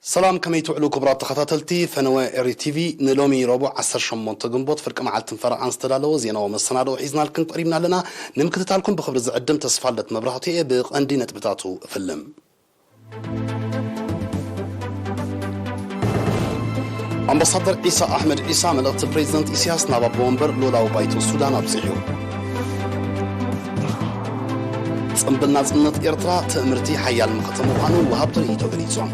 ሰላም፣ ከመይ ትውዕሉ ክቡራት ተኸታተልቲ ፈነወ ኤሪ ቲቪ? ንሎሚ ረቡዕ ዓሰርተ ሸሞንተ ግንቦት ፍርቂ መዓልትን ፈረቓን ዝተዳለወ ዜናዊ መሰናድኦ ሒዝናልኩም ቀሪብና ኣለና። ንምክትታልኩም ብኽብሪ ዝዕድም ተስፋልደት መብራህቱ እየ። ብቐንዲ ነጥብታቱ እፍልም። ኣምባሳደር ዒሳ ኣሕመድ ዒሳ መልእኽቲ ፕሬዚደንት ኢሳያስ ናብ ኣቦ ወንበር ልኡላዊ ባይቶ ሱዳን ኣብጺሑ። ጽምብል ናጽነት ኤርትራ ትእምርቲ ሓያል መኸተ ምዃኑ ወሃብቲ ርእይቶ ገሊጾም።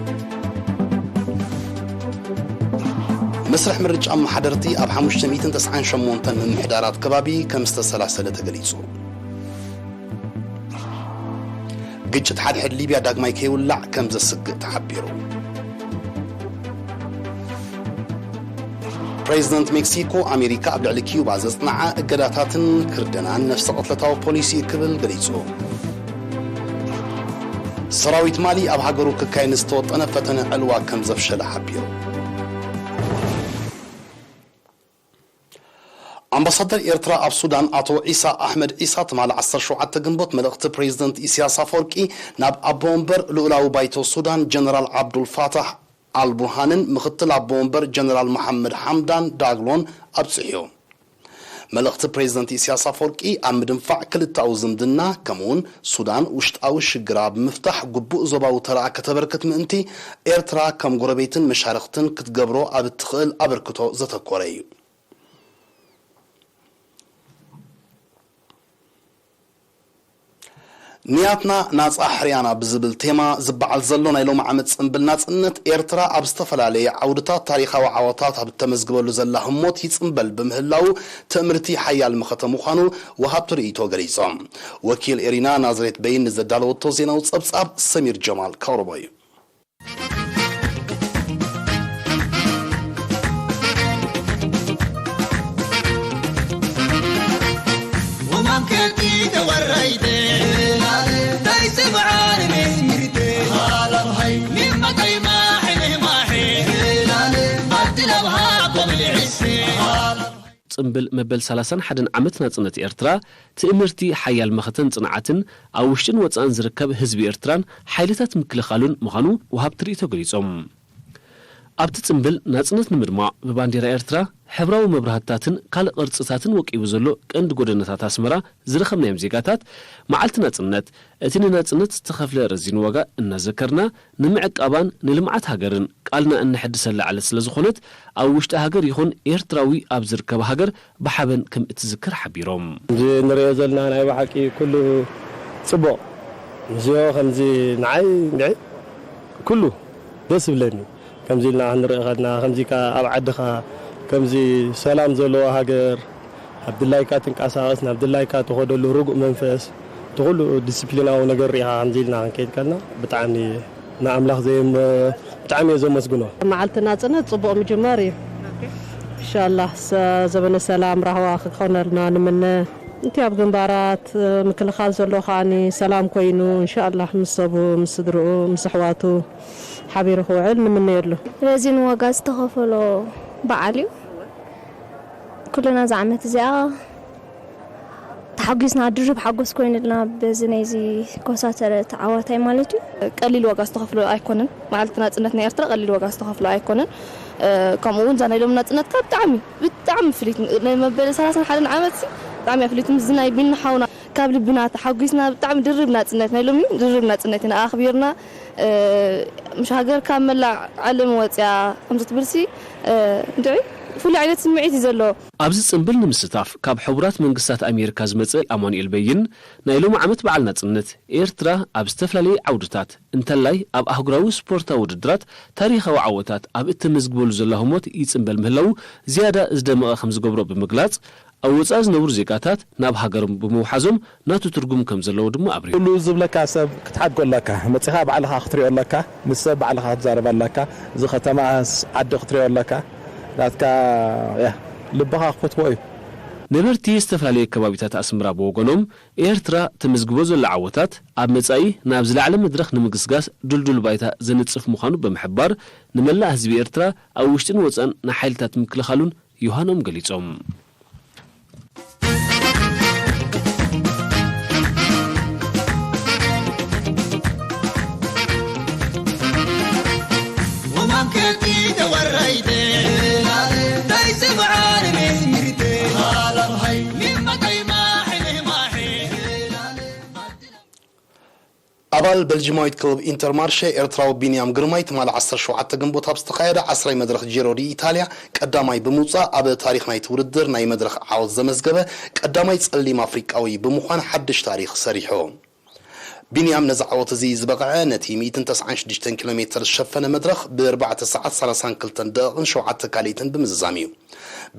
መስርሕ ምርጫ ኣመሓደርቲ ኣብ ሓሙሽተ ሚእትን ተስዓን ሸሞንተን ምምሕዳራት ከባቢ ከም ዝተሰላሰለ ተገሊጹ። ግጭት ሓድሕድ ሊብያ ዳግማይ ከይውላዕ ከም ዘስግእ ተሓቢሩ። ፕሬዚደንት ሜክሲኮ፣ ኣሜሪካ ኣብ ልዕሊ ኪዩባ ዘጽንዓ እገዳታትን ክርደናን ነፍሰ ቅትለታዊ ፖሊሲ ክብል ገሊጹ። ሰራዊት ማሊ ኣብ ሃገሩ ክካየድ ዝተወጠነ ፈተነ ዕልዋ ከም ዘፍሸለ ሓቢሩ። ኣምባሳደር ኤርትራ ኣብ ሱዳን ኣቶ ዒሳ ኣሕመድ ዒሳ ትማሊ ዓሰርተ ሸውዓተ ግንቦት መልእኽቲ ፕሬዚደንት ኢሳያስ ኣፈወርቂ ናብ ኣቦ ወንበር ልኡላዊ ባይቶ ሱዳን ጀነራል ዓብዱል ፋታሕ ኣልቡርሃንን ምኽትል ኣቦ ወንበር ጀነራል መሓመድ ሓምዳን ዳግሎን ኣብጽሕዮ። መልእኽቲ ፕሬዚደንት ኢሳያስ ኣፈወርቂ ኣብ ምድንፋዕ ክልተኣዊ ዝምድና ከምኡውን ሱዳን ውሽጣዊ ሽግራ ብምፍታሕ ግቡእ ዞባዊ ተራ ከተበርክት ምእንቲ ኤርትራ ከም ጎረቤትን መሻርኽትን ክትገብሮ ኣብ እትኽእል ኣበርክቶ ዘተኮረ እዩ። ንያትና ናጻ ሕርያና ብዝብል ቴማ ዝበዓል ዘሎ ናይ ሎሚ ዓመት ጽምብል ናጽነት ኤርትራ ኣብ ዝተፈላለየ ዓውድታት ታሪኻዊ ዓወታት ኣብ እተመዝግበሉ ዘላ ህሞት ይጽምበል ብምህላው ትእምርቲ ሓያል መኸተ ምዃኑ ወሃብቲ ርእይቶ ገሊጾም። ወኪል ኤሪና ናዝሬት በይን ንዘዳለወቶ ዜናዊ ጸብጻብ ሰሚር ጀማል ከቕርቦ እዩ። ጽምብል መበል ሰላሳን ሓደን ዓመት ናጽነት ኤርትራ ትእምርቲ ሓያል መኸተን ጽንዓትን ኣብ ውሽጥን ወጻእን ዝርከብ ህዝቢ ኤርትራን ሓይልታት ምክልኻሉን ምዃኑ ወሃብቲ ርእይቶ ገሊጾም። ኣብቲ ጽምብል ናጽነት ንምድማቕ ብባንዴራ ኤርትራ፣ ሕብራዊ መብራህትታትን ካልእ ቅርጽታትን ወቂቡ ዘሎ ቀንዲ ጎደናታት ኣስመራ ዝረኸብናዮም ዜጋታት፣ መዓልቲ ናጽነት፣ እቲ ንናጽነት ዝተኸፍለ ረዚን ዋጋ እናዘከርና፣ ንምዕቃባን ንልምዓት ሃገርን ቃልና እነሐድሰላ ዕለት ስለዝኾነት፣ ኣብ ውሽጢ ሃገር ይኹን ኤርትራዊ ኣብ ዝርከባ ሃገር ብሓበን ከም እትዝክር ሓቢሮም። እዚ ንሪኦ ዘለና ናይ ብሓቂ ኩሉ ጽቡቕ ምስዮ ከምዚ ንዓይ እንድዒ ኩሉ ደስ ይብለኒ። ከምዚ ኢልና ክንርኢ ከለና ከምዚ ከኣ ኣብ ዓድኻ ከምዚ ሰላም ዘለዎ ሃገር ኣብ ድላይካ ትንቀሳቐስ ናብ ድላይካ ትኸደሉ ርጉእ መንፈስ እቲ ኩሉ ዲስፕሊናዊ ነገር ሪኢኻ ከምዚ ኢልና ክንከይድ ከለና ብጣዕሚ ንኣምላኽ ዘየም ብጣዕሚ እየ ዘመስግኖ። መዓልቲ ናጽነት ጽቡቕ ምጅማር እዩ። ኢንሻላህ ዘበነ ሰላም ራህዋ ክኾነልና ንምነ። እቲ ኣብ ግንባራት ምክልኻል ዘሎ ከዓኒ ሰላም ኮይኑ ኢንሻላህ ምስ ሰቡ ምስ ስድርኡ ምስ ኣሕዋቱ ሓቢሩ ክውዕል ንምነየሉ። ረዚን ዋጋ ዝተኸፈሎ በዓል እዩ። ኩልና እዛ ዓመት እዚኣ ተሓጒስና ድርብ ሓጎስ ኮይኑልና በዚ ናይዚ ኮሳተረ ተዓዋታይ ማለት እዩ። ቀሊል ዋጋ ዝተኸፍሎ ኣይኮነን። መዓልቲ ናጽነት ናይ ኤርትራ ቀሊል ዋጋ ዝተኸፍሎ ኣይኮነን። ከምኡ እውን እዛ ናይ ሎሚ ናጽነትካ ብጣዕሚ ብጣዕሚ ፍሊት ናይ መበል ሰላሳን ሓደን ዓመት ብጣዕሚ ፍሊት ምስ ናይ ቢኒ ሓውና ካብ ልብና ተሓጒስና ብጣዕሚ ድርብ ናጽነት ናይ ሎሚ ድርብ ናጽነት ኢና ኣኽቢርና። ምሽ ሃገር ካብ መላእ ዓለም ወፅያ ከምዚ ትብልሲ እንድዒ ፍሉይ ዓይነት ስምዒት እዩ ዘሎ። ኣብዚ ጽምብል ንምስታፍ ካብ ሕቡራት መንግስታት ኣሜሪካ ዝመጸ ኣማኑኤል በይን ናይ ሎሚ ዓመት በዓል ናጽነት ኤርትራ ኣብ ዝተፈላለየ ዓውድታት እንተላይ ኣብ ኣህጉራዊ ስፖርታዊ ውድድራት ታሪኻዊ ዓወታት ኣብ እተመዝግበሉ ዘላ ህሞት ይጽምበል ምህላው ዝያዳ ዝደመቐ ከም ዝገብሮ ብምግላጽ ኣብ ወጻኢ ዝነብሩ ዜጋታት ናብ ሃገሮም ብምውሓዞም ናቱ ትርጉም ከም ዘለዎ ድማ ኣብሪሁ። ኩሉ ዝብለካ ሰብ ክትሓድጎ ኣለካ፣ መጺኻ ባዕልኻ ክትሪኦ ኣለካ፣ ምስ ሰብ ባዕልኻ ክትዛረብ ኣለካ፣ እዚ ከተማስ ዓዲ ክትሪኦ ኣለካ፣ ናትካ ያ ልብኻ ክፈትዎ እዩ። ነበርቲ ዝተፈላለዩ ከባቢታት ኣስምራ ብወገኖም ኤርትራ ተመዝግቦ ዘሎ ዓወታት ኣብ መጻኢ ናብ ዝለዓለ መድረኽ ንምግስጋስ ድልዱል ባይታ ዘንጽፍ ምዃኑ ብምሕባር ንመላእ ህዝቢ ኤርትራ ኣብ ውሽጥን ወጻእን ንሓይልታት ምክልኻሉን ዮሃኖም ገሊጾም። ኣባል በልጂማዊት ክለብ ኢንተርማርሸ ኤርትራዊ ቢንያም ግርማይ ትማሊ ዓሰርተ ሸውዓተ ግንቦት ኣብ ዝተኻየደ ዓስራይ መድረኽ ጂሮ ዲ ኢታልያ ቀዳማይ ብምውጻእ፣ ኣብ ታሪኽ ናይቲ ውድድር ናይ መድረኽ ዓወት ዘመዝገበ ቀዳማይ ጸሊም ኣፍሪቃዊ ብምዃን ሓድሽ ታሪኽ ሰሪሑ። ቢንያም ነዚ ዓወት እዚ ዝበቕዐ፣ ነቲ ሚእትን ተስዓን ሽዱሽተን ኪሎ ሜተር ዝሸፈነ መድረኽ ብ ኣርባዕተ ሰዓት ሰላሳን ክልተን ደቂቕን ሸውዓተ ካልኢትን ብምዝዛም እዩ።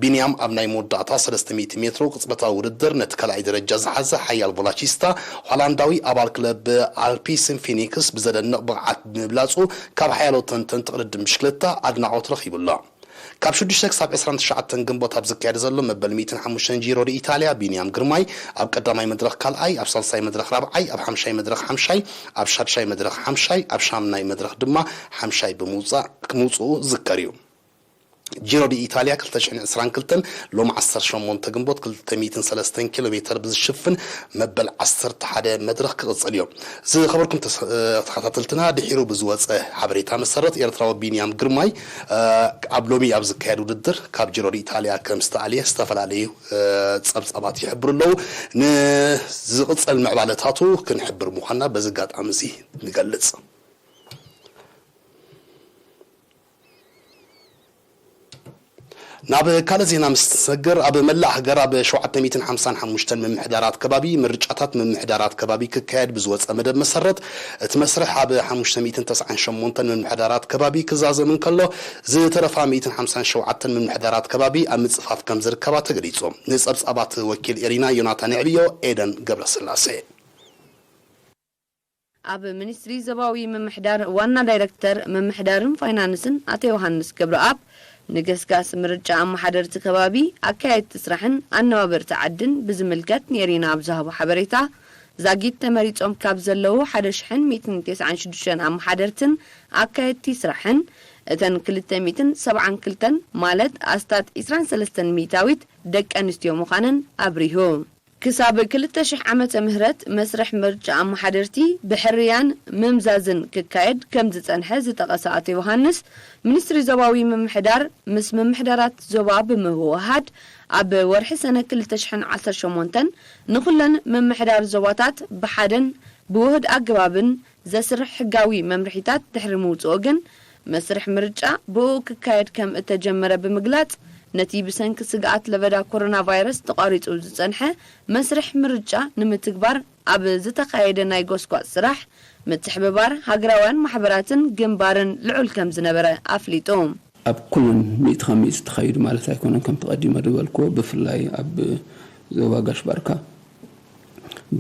ቢንያም ኣብ ናይ መወዳእታ ሰለስተ ሚእቲ ሜትሮ ቅጽበታዊ ውድድር ነቲ ካልኣይ ደረጃ ዝሓዘ ሓያል ቮላቺስታ ሆላንዳዊ ኣባል ክለብ ኣልፒስን ፊኒክስ ብዘደንቕ ብቕዓት ብምብላጹ ካብ ሓያሎ ተንተንቲ ቅድድም ብሽክለታ ኣድናቖት ረኺቡ ኣሎ። ካብ ሽዱሽተ ክሳብ ዕስራን ትሽዓተን ግንቦት ኣብ ዝካየድ ዘሎ መበል ሚእትን ሓሙሽተን ጂሮ ዲ ኢታልያ ቢንያም ግርማይ ኣብ ቀዳማይ መድረኽ ካልኣይ፣ ኣብ ሳልሳይ መድረኽ ራብዓይ፣ ኣብ ሓምሻይ መድረኽ ሓምሻይ፣ ኣብ ሻድሻይ መድረኽ ሓምሻይ፣ ኣብ ሻምናይ መድረኽ ድማ ሓምሻይ ብምውጻእ ምውጽኡ ዝዝከር እዩ። ጂሮ ዲ ኢታልያ ክልተ ሽሕን ዕስራን ክልተን ሎም ዓሰርተ ሸሞንተ ግንቦት ክልተ ሚእትን ሰለስተን ኪሎ ሜተር ብዝሽፍን መበል ዓሰርተ ሓደ መድረኽ ክቕጽል እዩ። ዝኸበርኩም ተስ-፣ እ፣ ተኸታተልትና፣ ድሒሩ ብዝወጸ ሓበሬታ መሰረት፣ ኤርትራዊ ቢንያም ግርማይ፣ እ፣ ኣብ ሎሚ ኣብ ዝካየድ ውድድር ካብ ጂሮ ዲ ኢታልያ ከም ዝተኣልየ ዝተፈላለዩ፣ እ፣ ጸብጻባት ይሕብሩ ኣለዉ። ንዝቕጸል ምዕባለታቱ ክንሕብር ምዃንና በዚ ኣጋጣሚ እዚ ንገልጽ። ናብ ካልእ ዜና ምስ ንሰግር፣ ኣብ መላእ ሃገር ኣብ ሸውዓተ ሚእትን ሓምሳን ሓሙሽተን ምምሕዳራት ከባቢ ምርጫታት ምምሕዳራት ከባቢ ክካየድ ብዝወጸ መደብ መሰረት፣ እቲ መስርሕ ኣብ ሓሙሽተ ሚእትን ተስዓን ሸሞንተን ምምሕዳራት ከባቢ ክዛዘም እንከሎ፣ ዝተረፋ ሚእትን ሓምሳን ሸውዓተን ምምሕዳራት ከባቢ ኣብ ምጽፋፍ ከም ዝርከባ ተገሊጹ። ንጸብጻባት ወኪል ኤሪና ዮናታን የዕብዮ፣ ኤደን ገብረስላሴ። ኣብ ሚኒስትሪ ዞባዊ ምምሕዳር ዋና ዳይረክተር ምምሕዳርን ፋይናንስን ኣቶ ዮሃንስ ገብረኣብ፣ ንገስጋስ ምርጫ ኣመሓደርቲ ከባቢ፣ ኣካየድቲ ስራሕን ኣነባበርቲ ዓድን ብዝምልከት ንኤሪና ኣብ ዝሃቦ ሓበሬታ፣ ዛጊት ተመሪጾም ካብ ዘለዉ ሓደ ሽሕን ሚእትን ተስዓን ሽዱሽተን ኣመሓደርትን ኣካየድቲ ስራሕን፣ እተን ክልተ ሚእትን ሰብዓን ክልተን ማለት ኣስታት ዕስራን ሰለስተን ሚእታዊት ደቂ ኣንስትዮ ምዃነን ኣብሪሁ። ክሳብ ክልተ ሽሕ ዓመተ ምህረት መስርሕ ምርጫ ኣመሓደርቲ ብሕርያን ምምዛዝን ክካየድ ከም ዝጸንሐ ዝጠቐሰ ኣቶ ዮሃንስ፣ ሚኒስትሪ ዞባዊ ምምሕዳር ምስ ምምሕዳራት ዞባ ብምውህሃድ፣ ኣብ ወርሒ ሰነ ክልተ ሽሕን ዓሰርተ ሸሞንተን ንኹለን ምምሕዳር ዞባታት ብሓደን ብውህድ ኣገባብን ዘስርሕ ሕጋዊ መምርሒታት ድሕሪ ምውጽኦ ግን፣ መስርሕ ምርጫ ብእኡ ክካየድ ከም እተጀመረ ብምግላጽ፣ ነቲ ብሰንኪ ስግኣት ለበዳ ኮሮና ቫይረስ ተቋሪጹ ዝጸንሐ መስርሕ ምርጫ ንምትግባር ኣብ ዝተኻየደ ናይ ጎስጓስ ስራሕ፣ ምትሕብባር ሃገራውያን ማሕበራትን ግንባርን ልዑል ከም ዝነበረ ኣፍሊጡ። ኣብ ኩለን ሚእቲ ካብ ሚእቲ ተኻይዱ ማለት ኣይኮነን። ከምቲ ቀዲመ ዝበልክዎ፣ ብፍላይ ኣብ ዞባ ጋሽ ባርካ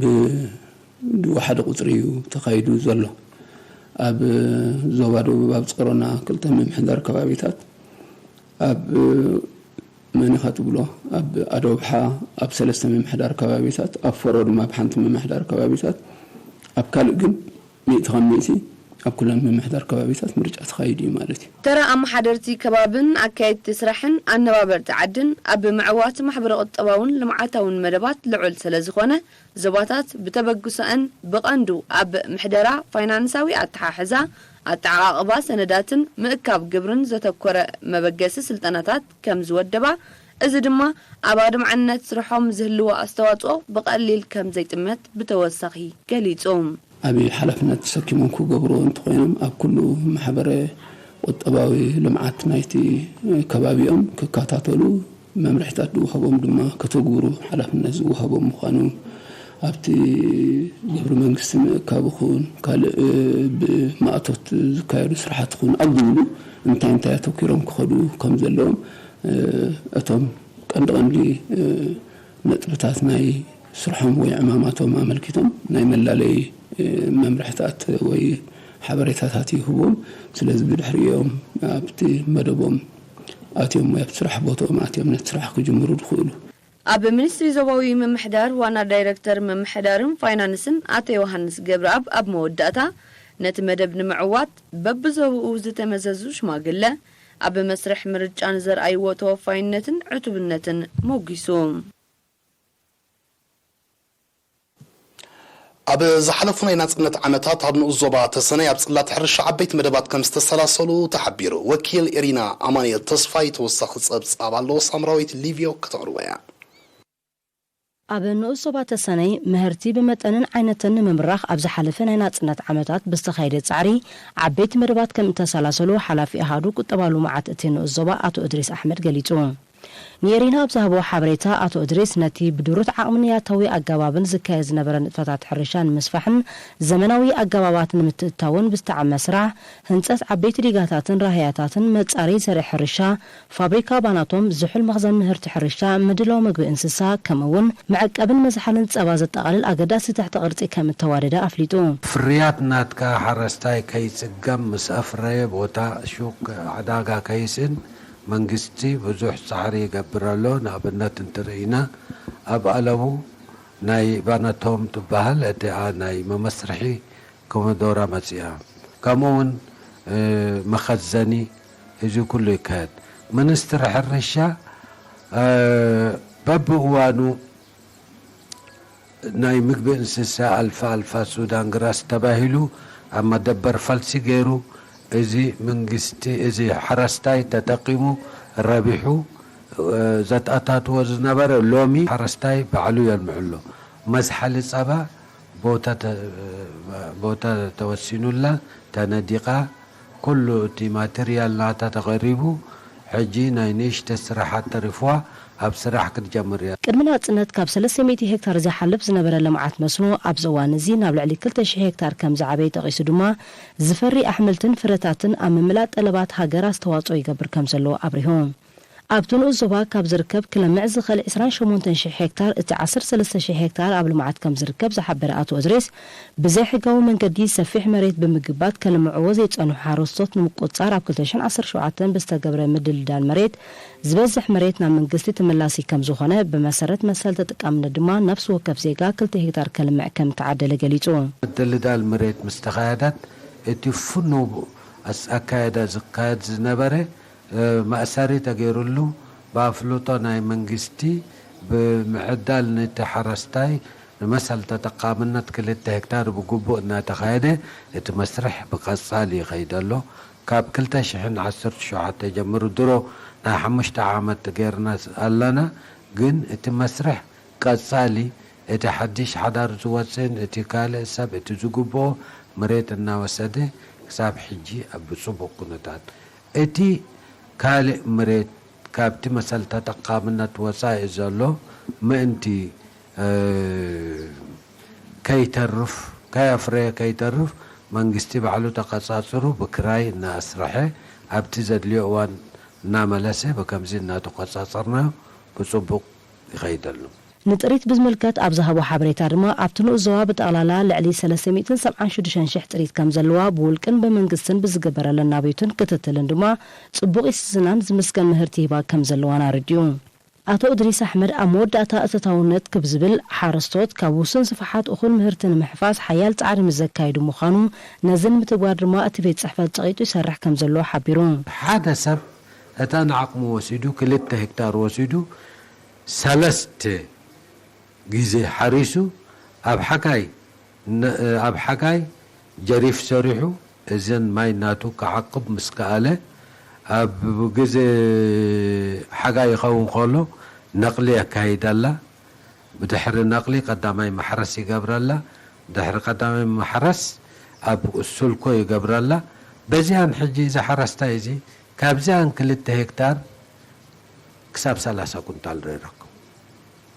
ብ-፣ ብወሓደ ቁጽሪ እዩ ተኻይዱ ዘሎ። ኣብ ዞባ ደቡብ፣ ኣብ ጸሮና ክልተ ምምሕዳር ከባቢታት፣ ኣብ መን ኢኻ ትብሎ፣ ኣብ ኣዶብሓ፣ ኣብ ሰለስተ ምምሕዳር ከባቢታት፣ ኣብ ፈሮ ድማ ኣብ ሓንቲ ምምሕዳር ከባቢታት፣ ኣብ ካልእ ግን ሚእቲ ካብ ሚእቲ ኣብ ኩለን ምምሕዳር ከባቢታት ምርጫ ተኻይዱ እዩ ማለት እዩ። ተራ ኣመሓደርቲ ከባብን ኣካየድቲ ስራሕን ኣነባበርቲ ዓድን ኣብ ምዕዋት ማሕበረ ቁጠባውን ልምዓታውን መደባት ልዑል ስለ ዝኾነ፣ ዞባታት ብተበግሶኣን ብቐንዱ ኣብ ምሕደራ ፋይናንሳዊ ኣተሓሕዛ፣ ኣተዓቓቕባ ሰነዳትን ምእካብ ግብርን ዘተኮረ መበገሲ ስልጠናታት ከም ዝወደባ፣ እዚ ድማ ኣብ ኣድማዕነት ስርሖም ዝህልዎ ኣስተዋጽኦ ብቐሊል ከም ዘይጥመት ብተወሳኺ ገሊጹ። ዓቢ ሓላፍነት ተሰኪሞም ክገብርዎ እንተኾይኖም፣ ኣብ ኩሉ ማሕበረ ቁጠባዊ ልምዓት ናይቲ ከባቢኦም ክከታተሉ፣ መምርሒታት ዝወሃቦም ድማ ከተግብሩ ሓላፍነት ዝወሃቦም ምዃኑ፣ ኣብቲ ግብሪ መንግስቲ ምእካብ ይኹን ካልእ ብማእቶት ዝካየዱ ስራሕቲ ይኹን ኣብ ዝብሉ እንታይ እንታይ ኣተኲሮም ክኸዱ ከም ዘለዎም፣ እቶም ቀንዲ ቀንዲ ነጥብታት ናይ ስርሖም ወይ ዕማማቶም ኣመልኪቶም ናይ መላለዪ መምርሕታት ወይ ሓበሬታታት ይህቦም። ስለዚ ብድሕሪኦም ኣብቲ መደቦም ኣትዮም ወይ ኣብቲ ስራሕ ቦታኦም ኣትዮም ነቲ ስራሕ ክጅምሩ ዝኽእሉ። ኣብ ሚኒስትሪ ዞባዊ ምምሕዳር ዋና ዳይረክተር ምምሕዳርን ፋይናንስን ኣቶ ዮሃንስ ገብረኣብ ኣብ መወዳእታ፣ ነቲ መደብ ንምዕዋት በብዞባኡ ዝተመዘዙ ሽማግለ ኣብ መስርሕ ምርጫ ንዘርኣይዎ ተወፋይነትን ዕቱብነትን ሞጒሱ። ኣብ ዝሓለፉ ናይ ናጽነት ዓመታት ኣብ ንኡስ ዞባ ተሰነይ ኣብ ጽላት ሕርሻ ዓበይቲ መደባት ከም ዝተሰላሰሉ ተሓቢሩ። ወኪል ኤሪና ኣማኑኤል ተስፋይ ተወሳኺ ጸብጻብ ኣለዎ፣ ሳምራዊት ሊቭዮ ከተቕርቦ እያ። ኣብ ንኡስ ዞባ ተሰነይ ምህርቲ ብመጠንን ዓይነትን ንምብራኽ ኣብ ዝሓለፈ ናይ ናጽነት ዓመታት ብዝተኻየደ ጻዕሪ ዓበይቲ መደባት ከም እተሰላሰሉ ሓላፊ ኣሃዱ ቁጠባ ልምዓት እቲ ንኡስ ዞባ ኣቶ እድሪስ ኣሕመድ ገሊጹ። ንኤሪና ኣብ ዝሃብዎ ሓበሬታ ኣቶ እድሪስ ነቲ ብድሩት ዓቕምን ያታዊ ኣገባብን ዝካየድ ዝነበረ ንጥፈታት ሕርሻ ንምስፋሕን ዘመናዊ ኣገባባት ንምትእትታውን ብዝተዓመ ስራሕ ህንጸት ዓበይቲ ዲጋታትን ራህያታትን መጻረይ ዘርኢ ሕርሻ ፋብሪካ ባናቶም ዝሑል መኽዘን ምህርቲ ሕርሻ ምድላው ምግቢ እንስሳ ከምኡ እውን መዕቀብን መዝሓልን ጸባ ዘጠቓልል ኣገዳሲ ትሕተ ቅርጺ ከም እተዋደደ ኣፍሊጡ። ፍርያት ናትካ ሓረስታይ ከይጽገም ምስ ኣፍረየ ቦታ ሹቅ ዕዳጋ ከይስእን መንግስቲ ብዙሕ ጻዕሪ ይገብር ኣሎ። ንኣብነት እንትርኢና ኣብ ኣለቡ ናይ ባነቶም ትበሃል እቲኣ ናይ መመስርሒ ኮመዶራ መጽያ ከምኡ እውን መኸዘኒ እዚ ኩሉ ይካየድ። ሚኒስትሪ ሕርሻ በብእዋኑ ናይ ምግቢ እንስሳ ኣልፋ ኣልፋ ሱዳን ግራስ ተባሂሉ ኣብ መደበር ፈልሲ ገይሩ እዚ መንግስቲ እዚ ሓረስታይ ተጠቂሙ ረቢሑ ዘተኣታትዎ ዝነበረ ሎሚ ሓረስታይ ባዕሉ የልምዕሎ። መዝሓሊ ጸባ ቦታ ተወሲኑላ ተነዲቓ ኩሉ እቲ ማተርያል ናታ ተቐሪቡ ሕጂ ናይ ንእሽተ ስራሓት ተሪፍዋ ኣብ ስራሕ ክትጀምር እያ። ቅድሚ ናጽነት ካብ ሰለስተ ሚእቲ ሄክታር ዘይሓልፍ ዝነበረ ልምዓት መስኖ ኣብዚ እዋን እዚ ናብ ልዕሊ ክልተ ሽሕ ሄክታር ከም ዝዓበየ ጠቒሱ ድማ ዝፈሪ ኣሕምልትን ፍረታትን ኣብ ምምላእ ጠለባት ሃገር ኣስተዋጽኦ ይገብር ከም ዘሎ ኣብሪሁ። ኣብቲ ንኡስ ዞባ ካብ ዝርከብ ክለምዕ ዝኽእል ዕስራን ሸሞንተን ሽሕ ሄክታር እቲ ዓሰርተ ሰለስተ ሽሕ ሄክታር ኣብ ልምዓት ከም ዝርከብ ዝሓበረ ኣቶ እድሪስ ብዘይሕጋዊ መንገዲ ሰፊሕ መሬት ብምግባት ከልምዕዎ ዘይጸንሑ ሓረስቶት ንምቁጽጻር ኣብ ክልተ ሽሕን ዓሰርተ ሸውዓተን ብዝተገብረ ምድልዳል መሬት ዝበዝሕ መሬት ናብ መንግስቲ ተመላሲ ከም ዝኾነ ብመሰረት መሰል ተጠቃምነት ድማ ነፍሲ ወከፍ ዜጋ ክልተ ሄክታር ከልምዕ ከም ተዓደለ ገሊጹ። ምድልዳል መሬት ምስ ተኻየደት እቲ ፍኑው ኣካየዳ ዝካየድ ዝነበረ መእሰሪ ተገይሩሉ ብኣፍልጦ ናይ መንግስቲ ብምዕዳል ነቲ ሓረስታይ ንመሰል ተጠቃምነት ክልተ ሄክታር ብግቡእ እናተኻየደ እቲ መስርሕ ብቐጻሊ ይኸይድ ኣሎ። ካብ ክልተ ሽሕን ዓሰርተ ሸውዓተ ጀምሩ ድሮ ናይ ሓሙሽተ ዓመት ገይርና ኣለና፣ ግን እቲ መስርሕ ቀጻሊ እቲ ሓድሽ ሓዳር ዝወጽእን እቲ ካልእ ሰብ እቲ ዝግብኦ መሬት እናወሰደ ክሳብ ሕጂ ኣብ ብጽቡቕ ኩነታት እቲ ካልእ መሬት ካብቲ መሰል ተጠቃምነት ወጻኢ ዘሎ ምእንቲ ከይተርፍ ከየፍረየ ከይተርፍ መንግስቲ ባዕሉ ተቐጻጽሩ ብክራይ እናኣስረሐ ኣብቲ ዘድልዮ እዋን እናመለሰ ብከምዚ እናተቆጻጸርናዮ ብጽቡቕ ይኸይደሉ። ንጥሪት ብዝምልከት ኣብ ዝሃቦ ሓበሬታ ድማ ኣብቲ ንኡስ ዞባ ብጠቕላላ ልዕሊ ሰለስተ ሚእትን ሰብዓን ሽዱሽተን ሽሕ ጥሪት ከም ዘለዋ ብውልቅን ብመንግስትን ብዝግበረለን ናብዩትን ክትትልን ድማ ጽቡቕ ይስስናን ዝምስገን ምህርቲ ሂባ ከም ዘለዋን ኣረዲኡ። ኣቶ እድሪስ ኣሕመድ ኣብ መወዳእታ እተታውነት ክብ ዝብል ሓረስቶት ካብ ውሱን ስፍሓት እኹል ምህርቲ ንምሕፋስ ሓያል ጻዕሪ ምስ ዘካየዱ ምዃኑ ነዚ ንምትግባር ድማ እቲ ቤት ጽሕፈት ጸቒጡ ይሰርሕ ከም ዘሎ ሓቢሩ። ሓደ ሰብ እታ ንዓቕሙ ወሲዱ ክልተ ሄክታር ወሲዱ ሰለስተ ግዜ ሓሪሱ ኣብ ሓጋይ ኣብ ሓጋይ ጀሪፍ ሰሪሑ እዘን ማይ ናቱ ክዓቅብ ምስ ከኣለ ኣብ ግዜ ሓጋይ ይኸውን ከሎ ነቕሊ የካይድ ኣላ። ብድሕሪ ነቕሊ ቀዳማይ ማሕረስ ይገብረላ። ድሕሪ ቀዳማይ ማሕረስ ኣብ ሱልኮ ይገብረላ። በዚኣን ሕጂ እዚ ሓረስታይ እዚ ካብዚኣን ክልተ ሄክታር ክሳብ ሰላሳ ኩንታል ዶ ይረክብ?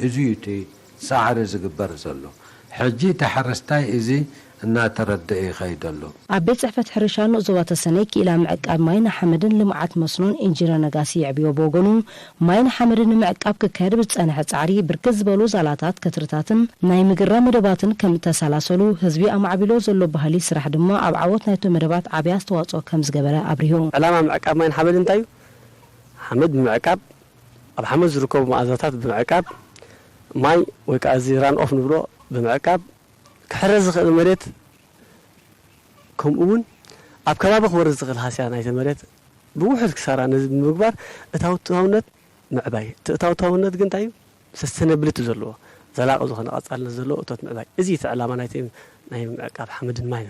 እዚ እዩ እቲ ጻዕሪ ዝግበር ዘሎ። ሕጂ እቲ ሓረስታይ እዚ እናተረደአ ይኸይድ ኣሎ። ኣብ ቤት ጽሕፈት ሕርሻ ንኡስ ዞባ ተሰነይ ክኢላ ምዕቃብ ማይ ንሓመድን ልምዓት መስኖን ኢንጂነር ነጋሲ የዕብዮ ብወገኑ ማይ ንሓመድን ንምዕቃብ ክካየድ ብዝጸንሐ ጻዕሪ ብርክት ዝበሉ ዛላታት ከትርታትን ናይ ምግራ መደባትን ከም እተሰላሰሉ ህዝቢ ኣማዕቢሎ ዘሎ ባህሊ ስራሕ ድማ ኣብ ዓወት ናይቶም መደባት ዓብዪ ኣስተዋጽኦ ከም ዝገበረ ኣብሪሁ። ዕላማ ምዕቃብ ማይ ንሓመድ እንታይ እዩ? ሓመድ ብምዕቃብ ኣብ ሓመድ ዝርከቡ መኣዛታት ብምዕቃብ ማይ ወይ ከዓ እዚ ራን ኦፍ ንብሎ ብምዕቃብ ክሕረስ ዝኽእል መሬት ከምኡ እውን ኣብ ከባቢ ክወርድ ዝኽእል ሃስያ ናይቲ መሬት ብውሑድ ክሳራ ነዚ ብምግባር እታውታውነት ምዕባይ እቲ እታውታውነት ግን እንታይ እዩ ሰስተነብልቲ ዘለዎ ዘላቂ ዝኾነ ቀፃልነት ዘለዎ እቶት ምዕባይ እዚ እቲ ዕላማ ናይቲ ናይ ምዕቃብ ሓመድን ማይን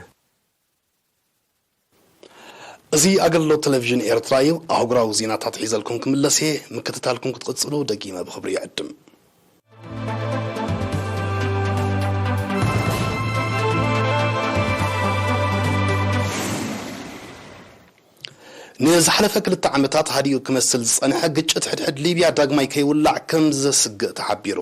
እዚ ኣገልግሎት ቴሌቪዥን ኤርትራ እዩ። ኣህጉራዊ ዜናታት ሒዘልኩም ክምለስ እየ። ምክትታልኩም ክትቕጽሉ ደጊመ ብኽብሪ ይዕድም። ንዝሓለፈ ክልተ ዓመታት ሃዲኡ ክመስል ዝጸንሐ ግጭት ሕድሕድ ሊብያ ዳግማይ ከይውላዕ ከም ዘስግእ ተሓቢሩ።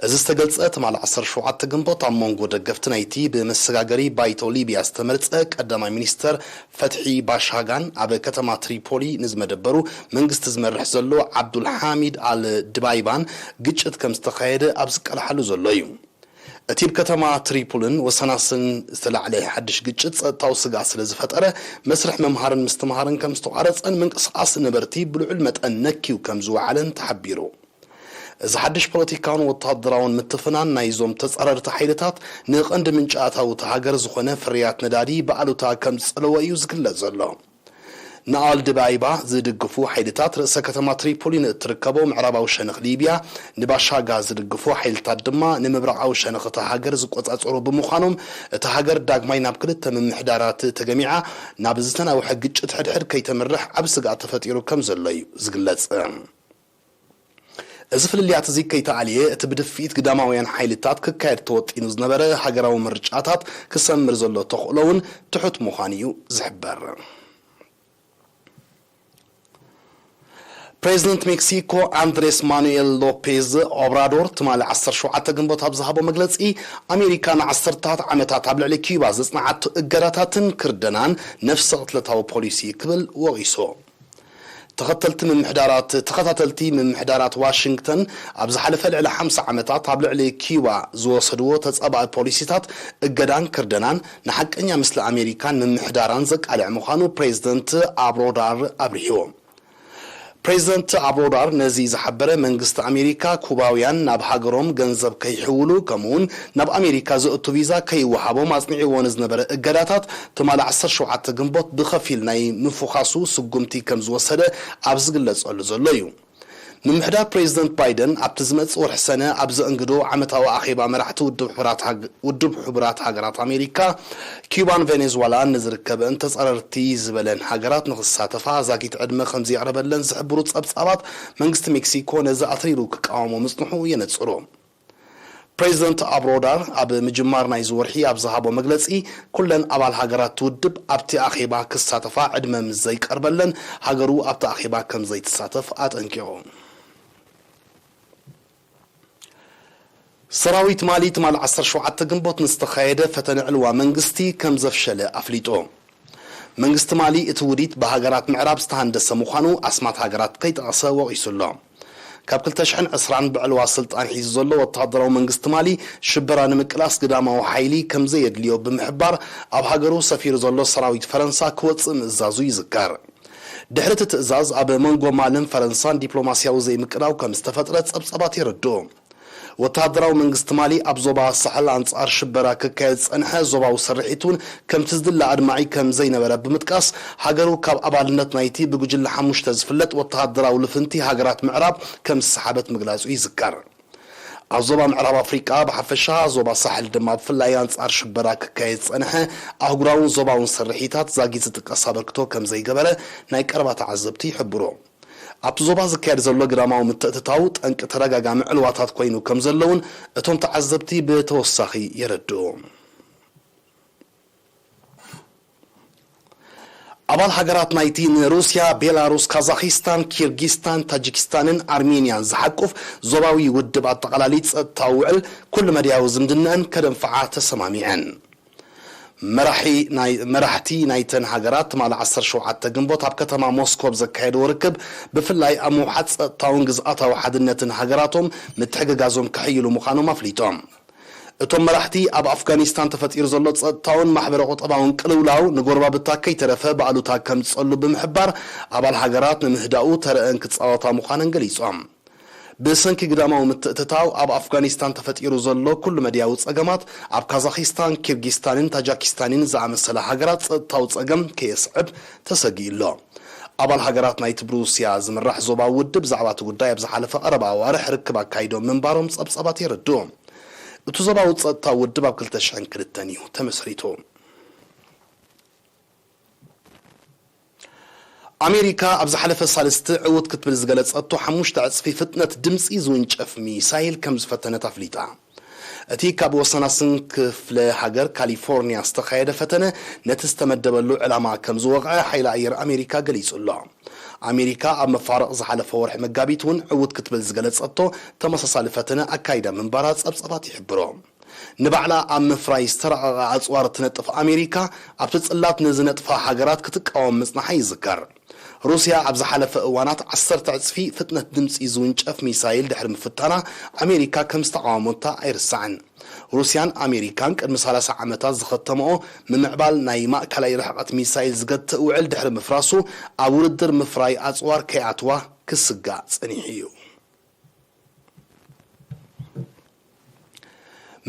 እዚ ዝተገልጸ ትማሊ ዓሰርተ ሸውዓተ ግንቦት ኣብ መንጎ ደገፍቲ ናይቲ ብመሰጋገሪ ባይቶ ሊብያ ዝተመርጸ ቀዳማይ ሚኒስተር ፈትሒ ባሻጋን ኣብ ከተማ ትሪፖሊ ንዝመደበሩ መንግስቲ ዝመርሕ ዘሎ ዓብዱል ሓሚድ ኣል ድባይባን ግጭት ከም ዝተኻየደ ኣብ ዝቃልሓሉ ዘሎ እዩ። እቲ ኣብ ከተማ ትሪፖልን ወሰናስን ዝተላዕለ ሓድሽ ግጭት ጸጥታዊ ስግኣት ስለ ዝፈጠረ፣ መስርሕ ምምሃርን ምስትምሃርን ከም ዝተቋረጸን ምንቅስቓስ ነበርቲ ብልዑል መጠን ነክዩ ከም ዝወዓለን ተሓቢሩ። እዚ ሓድሽ ፖለቲካውን ወተሃደራውን ምትፍናን ናይዞም ተጻረርቲ ሓይልታት ንቐንዲ ምንጪ ኣታዊ እታ ሃገር ዝኾነ ፍርያት ነዳዲ ብኣሉታ ከም ዝጸለወ እዩ ዝግለጽ ዘሎ። ንኣል ድባይባ ዝድግፉ ሓይልታት ርእሰ ከተማ ትሪፖሊ ንእትርከቦ ምዕራባዊ ሸነኽ ሊብያ፣ ንባሻጋ ዝድግፉ ሓይልታት ድማ ንምብራቓዊ ሸነኽ እታ ሃገር ዝቆጻጸሩ ብምዃኖም፣ እታ ሃገር ዳግማይ ናብ ክልተ ምምሕዳራት ተገሚዓ ናብ ዝተናውሐ ግጭት ሕድሕድ ከይተምርሕ ዓቢ ስግኣት ተፈጢሩ ከም ዘሎ እዩ ዝግለጽ። እዚ ፍልልያት እዚ ከይተኣልየ፣ እቲ ብድፍኢት ግዳማውያን ሓይልታት ክካየድ ተወጢኑ ዝነበረ ሃገራዊ ምርጫታት ክሰምር ዘሎ ተኽእሎ እውን ትሑት ምዃኑ እዩ ዝሕበር። ፕሬዚደንት ሜክሲኮ ኣንድሬስ ማኑኤል ሎፔዝ ኦብራዶር ትማሊ ዓሰርተ ሸውዓተ ግንቦት ኣብ ዝሃቦ መግለጺ፣ ኣሜሪካ ንዓሰርታት ዓመታት ኣብ ልዕሊ ኪዩባ ዘጽንዓቶ እገዳታትን ክርደናን ነፍሰ ቅትለታዊ ፖሊሲ ክብል ወቒሱ። ተኸተልቲ ምምሕዳራት ተኸታተልቲ ምምሕዳራት ዋሽንግተን ኣብ ዝሓለፈ ልዕሊ ሓምሳ ዓመታት ኣብ ልዕሊ ኪዩባ ዝወሰድዎ ተጻባኢ ፖሊሲታት እገዳን ክርደናን ንሓቀኛ ምስሊ ኣሜሪካን ምምሕዳራን ዘቃልዕ ምዃኑ ፕሬዚደንት ኣብሮዳር ኣብሪሁ። ፕሬዚደንት ኣብሮዳር ነዚ ዝሓበረ መንግስቲ ኣሜሪካ ኩባውያን ናብ ሃገሮም ገንዘብ ከይሕውሉ ከምኡውን ናብ ኣሜሪካ ዘእቱ ቪዛ ከይወሃቦም ኣጽኒዕዎ ንዝነበረ እገዳታት ትማሊ ዓሰርተ ሸውዓተ ግንቦት ብኸፊል ናይ ምፍዃሱ ስጉምቲ ከም ዝወሰደ ኣብ ዝግለጸሉ ዘሎ እዩ። ምምሕዳር ፕሬዚደንት ባይደን ኣብቲ ዝመጽእ ወርሒ ሰነ ኣብ ዘእንግዶ ዓመታዊ ኣኼባ መራሕቲ ውድብ ሕቡራት ሃገ- ውድብ ሕቡራት ሃገራት ኣሜሪካ፣ ኪዩባን ቬኔዙዋላን ንዝርከበን ተጻረርቲ ዝበለን ሃገራት ንኽሳተፋ ዛጊት ዕድመ ከም ዘየቕረበለን ዝሕብሩ ጸብጻባት፣ መንግስቲ ሜክሲኮ ነዚ ኣትሪሩ ክቃወሞ ምጽንሑ የነጽሩ። ፕሬዚደንት ኣብሮዳር ኣብ ምጅማር ናይዚ ወርሒ ኣብ ዝሃቦ መግለጺ፣ ኩለን ኣባል ሃገራት ውድብ ኣብቲ ኣኼባ ክሳተፋ ዕድመ ምስ ዘይቀርበለን ሃገሩ ኣብቲ ኣኼባ ከም ዘይትሳተፍ ኣጠንቂቑ። ሰራዊት ማሊ ትማሊ ዓሰርተ ሸውዓተ ግንቦት ንዝተኻየደ ፈተነ ዕልዋ መንግስቲ ከም ዘፍሸለ ኣፍሊጡ። መንግስቲ ማሊ እቲ ውዲት ብሃገራት ምዕራብ ዝተሃንደሰ ምዃኑ ኣስማት ሃገራት ከይጠቐሰ ወቒሱ ኣሎ። ካብ ክልተ ሽሕን ዕስራን ብዕልዋ ስልጣን ሒዙ ዘሎ ወተሃደራዊ መንግስቲ ማሊ ሽበራ ንምቅላስ ግዳማዊ ሓይሊ ከም ዘየድልዮ ብምሕባር ኣብ ሃገሩ ሰፊሩ ዘሎ ሰራዊት ፈረንሳ ክወጽእ ምእዛዙ ይዝከር። ድሕሪ እቲ ትእዛዝ ኣብ መንጎ ማልን ፈረንሳን ዲፕሎማስያዊ ዘይምቅዳው ከም ዝተፈጥረ ጸብጻባት የረድኡ። ወተሃደራዊ መንግስቲ ማሊ ኣብ ዞባ ሳሕል ኣንጻር ሽበራ ክካየድ ዝጸንሐ ዞባዊ ስርሒት እውን ከምቲ ዝድለ ኣድማዒ ከም ዘይነበረ ብምጥቃስ፣ ሃገሩ ካብ ኣባልነት ናይቲ ብጉጅለ ሓሙሽተ ዝፍለጥ ወተሃደራዊ ልፍንቲ ሃገራት ምዕራብ ከም ዝሰሓበት ምግላጹ ይዝከር። ኣብ ዞባ ምዕራብ ኣፍሪቃ ብሓፈሻ፣ ዞባ ሳሕል ድማ ብፍላይ ኣንጻር ሽበራ ክካየድ ዝጸንሐ ኣህጉራውን ዞባውን ስርሒታት ዛጊት ዝጥቀስ ኣበርክቶ ከም ዘይገበረ ናይ ቀረባ ተዓዘብቲ ይሕብሩ። ኣብቲ ዞባ ዝካየድ ዘሎ ግዳማዊ ምትእትታው ጠንቂ ተደጋጋሚ ዕልዋታት ኮይኑ ከም ዘለውን እቶም ተዓዘብቲ ብተወሳኺ የረድኡ። ኣባል ሃገራት ናይቲ ንሩስያ፣ ቤላሩስ፣ ካዛኺስታን፣ ኪርጊስታን፣ ታጂኪስታንን ኣርሜንያን ዝሓቁፍ ዞባዊ ውድብ ኣጠቓላሊ ጸጥታዊ ውዕል ኩሉ መድያዊ ዝምድነአን ከደንፍዓ ተሰማሚዐን። መራሒ ናይ መራሕቲ ናይተን ሃገራት ትማሊ ዓሰርተ ሸውዓተ ግንቦት ኣብ ከተማ ሞስኮ ኣብ ዘካየድዎ ርክብ፣ ብፍላይ ኣብ ምውሓጥ ጸጥታውን ግዝኣታዊ ሓድነትን ሃገራቶም ምትሕግጋዞም ከሕይሉ ምዃኖም ኣፍሊጦም። እቶም መራሕቲ ኣብ ኣፍጋኒስታን ተፈጢሩ ዘሎ ጸጥታውን ማሕበረ ቁጠባውን ቅልውላው ንጎረባብታ ከይተረፈ ብኣሉታ ከምጽጸሉ ብምሕባር፣ ኣባል ሃገራት ንምህዳኡ ተረአን ክጻወታ ምዃነን ገሊጾም። ብሰንኪ ግዳማዊ ምትእትታው ኣብ ኣፍጋኒስታን ተፈጢሩ ዘሎ ኩሉ መድያዊ ጸገማት፣ ኣብ ካዛኺስታን፣ ኪርጊስታንን ታጃኪስታንን ዝኣመሰላ ሃገራት ጸጥታዊ ጸገም ከየስዕብ ተሰጊኡ ኣሎ። ኣባል ሃገራት ናይቲ ብሩስያ ዝምራሕ ዞባዊ ውድብ ብዛዕባ እቲ ጉዳይ ኣብ ዝሓለፈ ቀረባ ኣዋርሕ ርክብ ኣካይዶም ምንባሮም ጸብጻባት የረድኡ። እቲ ዞባዊ ጸጥታዊ ውድብ ኣብ ክልተ ሽሕን ክልተን እዩ ተመስሪቱ። ኣሜሪካ ኣብ ዝሓለፈ ሳልስቲ ዕውት ክትብል ዝገለጸቶ ሓሙሽተ ዕጽፊ ፍጥነት ድምጺ ዝውንጨፍ ሚሳይል ከም ዝፈተነት ኣፍሊጣ። እቲ ካብ ወሰናስን ክፍለ ሃገር ካሊፎርኒያ ዝተኻየደ ፈተነ ነቲ ዝተመደበሉ ዕላማ ከም ዝወቕዐ ሓይሊ ኣየር ኣሜሪካ ገሊጹ ኣሎ። ኣሜሪካ ኣብ መፋርቕ ዝሓለፈ ወርሒ መጋቢት እውን ዕውት ክትብል ዝገለጸቶ ተመሳሳሊ ፈተነ ኣካይዳ ምንባራ ጸብጻባት ይሕብሮ። ንባዕላ ኣብ ምፍራይ ዝተራቐቐ ኣጽዋር እትነጥፍ ኣሜሪካ፣ ኣብቲ ጽላት ንዝነጥፋ ሃገራት ክትቃወም ምጽናሓ ይዝከር። ሩስያ ኣብ ዝሓለፈ እዋናት ዓሰርተ ዕጽፊ ፍጥነት ድምጺ ዝውንጨፍ ሚሳይል ድሕሪ ምፍታና፣ ኣሜሪካ ከም ዝተቓወሞታ ኣይርሳዕን። ሩስያን ኣሜሪካን ቅድሚ ሰላሳ ዓመታት ዝኸተመኦ ምምዕባል ናይ ማእከላይ ርሕቐት ሚሳይል ዝገትእ ውዕል ድሕሪ ምፍራሱ፣ ኣብ ውድድር ምፍራይ ኣጽዋር ከይኣትዋ ክስጋእ ጸኒሑ እዩ።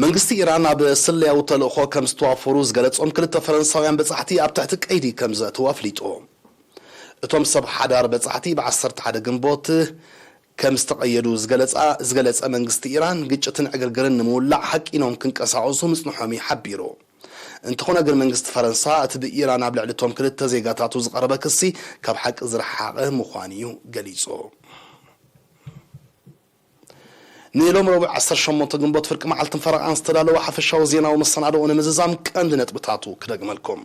መንግስቲ ኢራን ኣብ ስለያዊ ተልእኾ ከም ዝተዋፈሩ ዝገለጾም ክልተ ፈረንሳውያን በጻሕቲ ኣብ ትሕቲ ቀይዲ ከም ዘእተዉ ኣፍሊጡ። እቶም ሰብ ሓዳር በጻሕቲ ብ ዓሰርተ ሓደ ግንቦት ከም ዝተቐየዱ ዝገለጻ-፣ ዝገለጸ መንግስቲ ኢራን፣ ግጭትን ዕግርግርን ንምውላዕ ሓቂኖም ክንቀሳቐሱ ምጽንሖም እዩ ሓቢሩ። እንተኾነ ግን መንግስቲ ፈረንሳ እቲ ብኢራን ኣብ ልዕሊ እቶም ክልተ ዜጋታቱ ዝቐረበ ክሲ ካብ ሓቂ ዝረሓቐ ምዃኑ እዩ ገሊጹ። ንሎም ረቡዕ ዓሰርተ ሸሞንተ ግንቦት ፍርቂ መዓልትን ፈረቓን ዝተዳለወ ሓፈሻዊ ዜናዊ መሰናድኦ ንምዝዛም ቀንዲ ነጥብታቱ ክደግመልኩም።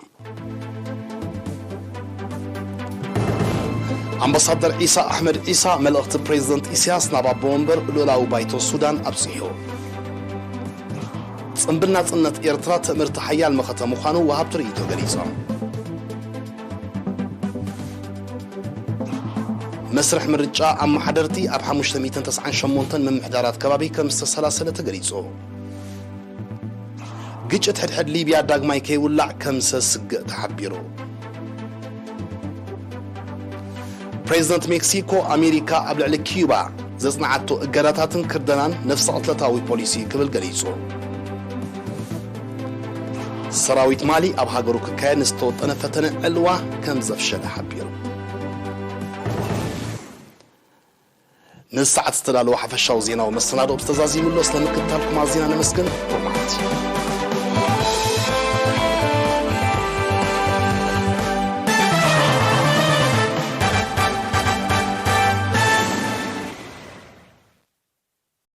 ኣምባሳደር ዒሳ ኣሕመድ ዒሳ መልእኽቲ ፕሬዝደንት ኢሳያስ ናብ ኣቦ ወንበር ልኡላዊ ባይቶ ሱዳን ኣብጺሑ። ጽምብል ናጽነት ኤርትራ ትእምርቲ ሓያል መኸተ ምዃኑ ወሃብቲ ርእይቶ ገሊጾም። መስርሕ ምርጫ ኣመሓደርቲ ኣብ ሓሙሽተ ሚእትን ተስዓን ሸሞንተን ምምሕዳራት ከባቢ ከም ዝተሰላሰለ ተገሊጹ። ግጭት ሕድሕድ ሊብያ ዳግማይ ከይውላዕ ከም ዘስግእ ተሓቢሩ። ፕሬዝደንት ሜክሲኮ፣ ኣሜሪካ ኣብ ልዕሊ ኪዩባ ዘጽንዓቶ እገዳታትን ክርደናን ነፍሰ ቅትለታዊ ፖሊሲ ክብል ገሊጹ። ሰራዊት ማሊ ኣብ ሃገሩ ክካየድ ንዝተወጠነ ፈተነ ዕልዋ ከም ዘፍሸለ ሓቢሩ። ንሰዓት ዝተዳለወ ሓፈሻዊ ዜናዊ መሰናድኦ ተዛዚሙ ኣሎ። ስለ ምክትታልኩም ኣዚና ነመስግን። ሮማዓት